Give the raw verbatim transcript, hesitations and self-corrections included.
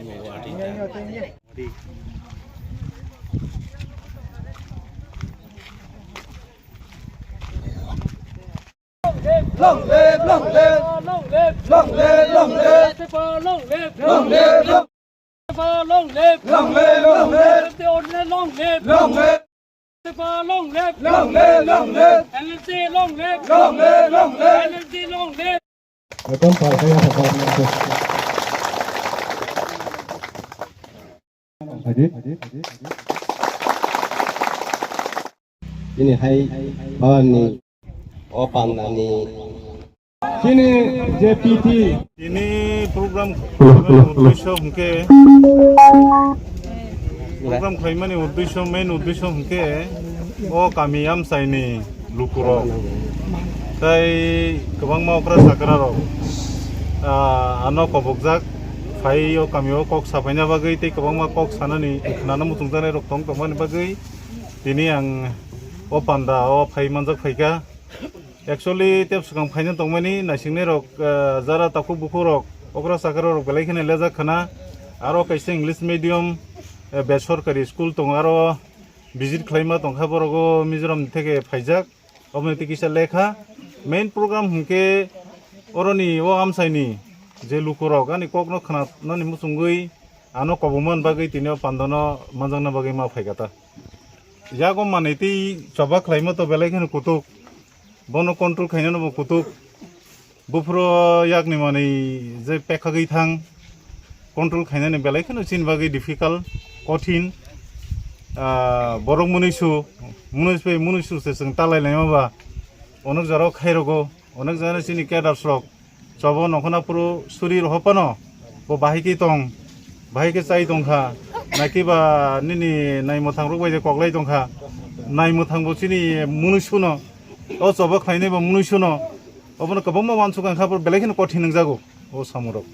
Long live, long live. Long live, long live. Long live, long live. Long live, long live. Long live, long live. Long live, long live. Long live. Long live, long live. N L C long live. Long live, long live. N L C long live. Ekdom paikaya paikaya. Ajit. Ini hai bawani o pandani. Chini J P T. Ini program khlaimani uddesho hwnkhe, program khlaimani uddesho, main uddesho hwnkhe o kami amchaini lukurok tei kwbangma okra chakrarok, ah, ano kobokjak phai o kamio kok sapaina bagwi tei kwbangma kok sanani khnana muchungjaknairok tong tongmani bagwi tini ang o panda o phai manjak phaikha. Actually, tep swkang phaina tongmani naisingnairok, eh, jara takhuk bukhukrok, okra chakrarok belai kheno lejak khna. Aro kaisa English medium, eh, besorkari school tongo, aro visit khlaima tongkha, borok o Mizoram ni theke phaijak. Oboni tei kisa lekha. Main program hwnkhe oroni o amchaini je lukurok ani kokno khna nani muchungwi ano kobongmani bagwi tini o pandano manjakna bagwi ma phaikha ta. Yago manwi tei choba khlaima to belai kheno kutuk. Bono control khainano bo kutuk. Buphuru yakni manwi je pekhagwi thang, control khainani belai kheno chini bagwi difficult, kothin. Ah, borok munuisu, munuisu bai munuisu se chwng talai laima ba, onok jorao khairogo, onok jora chini cadres rok. Chobo nongkhorna phuru suri rohor phano bo bahai khe tong, bahai khe chai tongkha, naki ba nini nai mwthang rok bai je koklai tongkha, nai mwthang bo chini munuisu no, o chobo khlainai bo munuisu no, obono kwbangma uansuk ang kha, belai kheno kothin wngjago o samung rok.